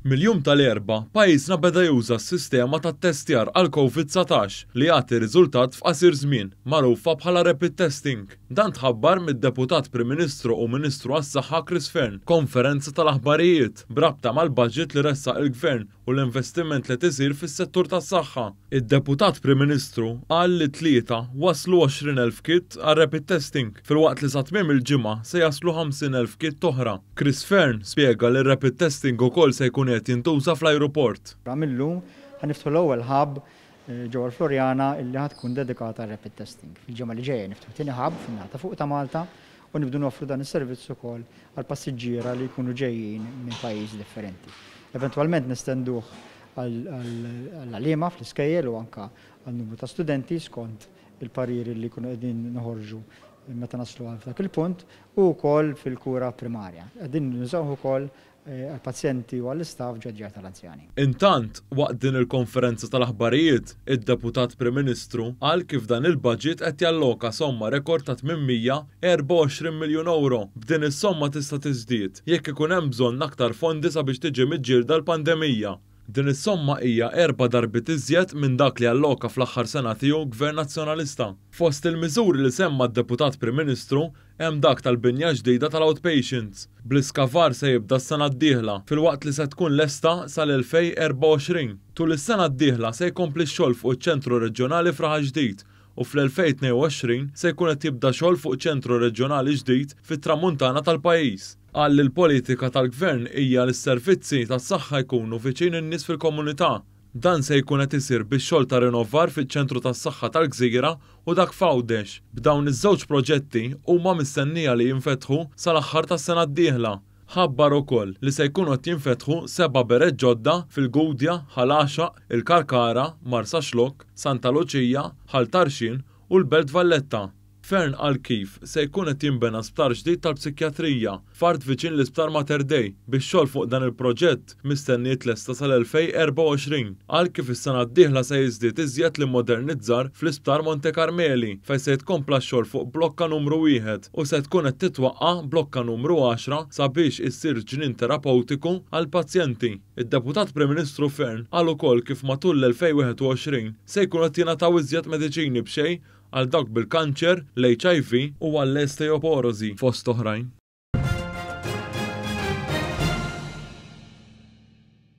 Mill-jum tal-Erbgħa, pajjiżna beda juża s-sistema ta' ttestjar għall-Covid 19 li jagħti riżultat f'qasir żmien, magħrufa bħala rapid testing. Dan tħabbar mid-Deputat Prim Ministru u Ministru għas-Saħħa Chris Fearne f'konferenza tal-aħbarijiet b'rabta mal-budget li ressaq il-Gvern u l-investiment li qed isir fis-settur tas-saħħa. Id-Deputat Prim Ministru qal li t-Tlieta waslu 20,000 kit għar-rapid testing, filwaqt li sa tmiem il-ġimgħa se jaslu 50,000 kit oħra. Chris Fearne spjega li r-rapid testing ukoll se jkun qiegħed jintuża fl-ajruport. Mil-lum ħa niftħu l-ewwel hub ġewwa l-Floriana illi ħa tkun dedikata għar-rapid testing. Fil-ġimgħa li ġejja niftħu tieni hub fin-naħa ta' fuq ta' Malta u nibdu noffru dan is-servizz ukoll għal passiġġiera li jkunu ġejjin minn pajjiżi differenti. Eventwalment nestenduh għall-għalliema fl-iskejjel u anke għal numru ta' studenti skont il-pariri li jkunu qegħdin noħorġu meta naslu għal dak il-punt u wkoll fil-kura primarja. Qegħdin nużawh ukoll għall-pazjenti u għall-istaff ġod-djar tal-anzjani. Intant, waqt din il-konferenza tal-aħbarijiet, id-Deputat Prim Ministru qal kif dan il-budget qed jalloka somma rekord ta' 824 miljun ewro. B'din is-somma tista' tiżdied jekk ikun hemm bżonn aktar fondi sabiex tiġi miġġielda l-pandemija. Din is-somma hija erba' darbiet iżjed minn dak li alloka fl-aħħar sena tiegħu Gvern Nazzjonalista. Fost il-miżuri li semma d-Deputat Prim Ministru hemm dak tal-binja ġdida tal-outpatients. Bl-iskavar se jibda s-sena d-dieħla, filwaqt li se tkun lesta sal-2024. Tul is-sena d-dieħla se jkompli x-xogħol fuq iċ-ċentru reġjonali f'Raħal Ġdid u fl-2022 se jkun qed jibda xogħol fuq ċentru reġjonali ġdid fit-Tramuntana tal-pajjiż. Qal li l-politika tal-Gvern hija li s-servizzi tas-saħħa jkunu viċin in-nies fil-komunità. Dan se jkun qed isir bix-xogħol ta' rinnovar fiċ-ċentru tas-saħħa tal-Gżira u dak f'Għawdex. B'dawn iż-żewġ proġetti huma mistennija li jinfetħu sal-aħħar tas-sena d-dieħla. Ħabbar ukoll li se jkunu qed jinfetħu seba' beret ġodda fil-Gudja, Ħal Għaxaq, il-Karkara, Marsaxlokk, Santa Luċija, Ħal Tarxien u l-Belt Valletta. Fearne qal kif se jkun qed jinbena sptar ġdid tal-psikjatrija f'art viċin l-Isptar Mater Dei, bix-xogħol fuq dan il-proġett mistenni jitlesta sal-2024. Qal kif is-sena d-dieħla se jiżdied iżjed l-immodernizzar fl-Isptar Monte Carmeli fejn se jitkompla x-xogħol fuq blokka numru wieħed u se tkun qed titwaqqa' blokka numru għaxra sabiex issir ġnien terapewtiku għall-pazjenti. Id-Deputat Prim Ministru Fearne qal ukoll kif matul l-2021 se jkunu qed jingħataw iżjed mediċini b'xejn għal dawk bil-kanċer, l-HIV u għall-osteoporosi fost oħrajn.